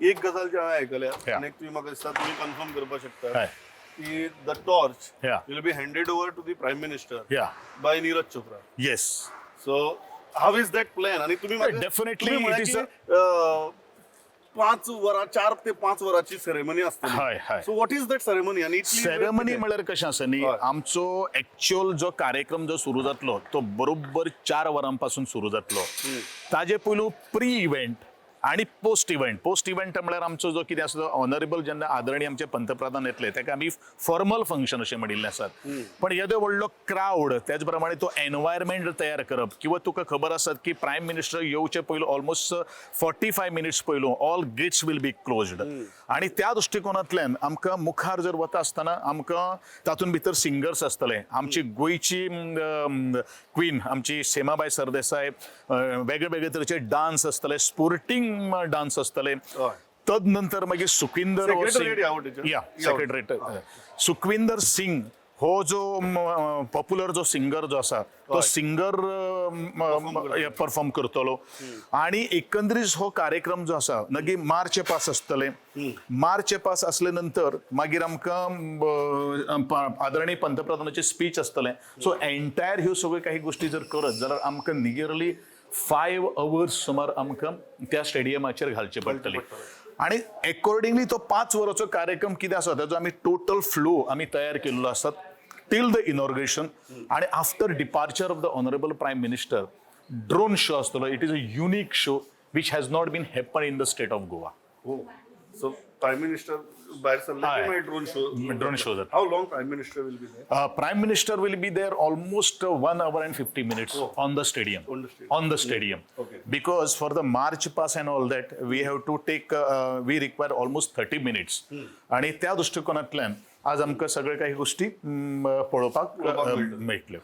एक गजाल जी हांवें आयकल्या आनी एक तुमी म्हाका दिसता तुमी कन्फर्म करपाक शकता की the torch will be handed over to the Prime Minister by Neeraj Chopra. Yes. So how is that plan? आणि तुम्ही Definitely तुम्ही म्हळें it is की, 5 वरां, 4 ते 5 वरांची सेरेमनी आसतली. हय, हय. So what is that ceremony आणि इतली वेळ सेरेमनी कितें? म्हळ्यार कशें आसा न्ही, आमचो एक्च्युअल जो कार्यक्रम जो सुरू जातलो तो बरोबर 4 वरां पासून सुरू जातलो. ताजे पयलू प्री इव्हेंट आणि पोस्ट इव्हेंट. पोस्ट इव्हेंट म्हळ्यार आमचो जो कितें आसा, ऑनरेबल जेन्ना आदरणीय आमचे पंतप्रधान येतले, ताका आमी फॉर्मल फंक्शन अशें म्हणिल्लें आसात. पण येदो व्हडलो क्रावड, त्याच प्रमाणे तो एनवायरमेंट तयार करप, किंवा तुका खबर आसात की प्रायम मिनिस्टर येवचे पयलू ऑलमोस्ट 45 मिनिट्स पयलू all gates will be closed. आणि त्या दृश्टिकोनांतल्यान आमकां मुखार जर वता आसतना आमकां तातूंत भितर सिंगर्स आसतले, आमची गोंयची क्वीन आमची सेमाबाय सरदेसाय, वेगळे वेगळे तरेचे डान्स आसतले, स्पोर्टींग डान्स आसतले. तदनंतर मागीर सुखविंदर हो Secretariat ह्या वटेच्यान? या. ह्या वटेन. सेक्रेटरीट. सुखविंदर सिंग हो जो पॉप्युलर जो सिंगर जो आसा, तो सिंगर परफॉर्म करतलो. आणि एकंदरीत हो कार्यक्रम जो आसा, मागीर मार्च पास आसतले. मार्च पास असले नंतर मागीर आमकां आदरणीय पंतप्रधानाचे स्पीच आसतले. सो एंटायर ह्यो सगळ्यो काही गोष्टी जर करत जाल्यार आमकां नियरली 5 अवर्स सुमार आमकां त्या स्टेडियमाचेर घालचे पडटले. आणि एकॉर्डिंगली तो 5 वरांचो कार्यक्रम कितें आसा, ताजो आमी टोटल फ्लो आमी तयार केल्लो आसात टील the इनॉग्रेशन. आणि after departure of the Honourable Prime Minister, drone show आसतलो. It is a unique show which has not been happen in the state of Goa. हो, सो प्राईम मिनिस्टर भायर सरले की मागीर ड्रोन शो? ड्रोन शो जाता. How long Prime Minister will be there? Prime Minister will be there almost 1 hour and 50 minutes on the stadium. On the stadium. On the stadium. Because for the march past and all that, we have to take, we require almost 30 minutes. आणि त्या दृष्टिकोनांतल्यान आज आमकां सगळे काही गोष्टी पळोवपाक पळोवपाक मेळटल्यो. मेळटल्यो.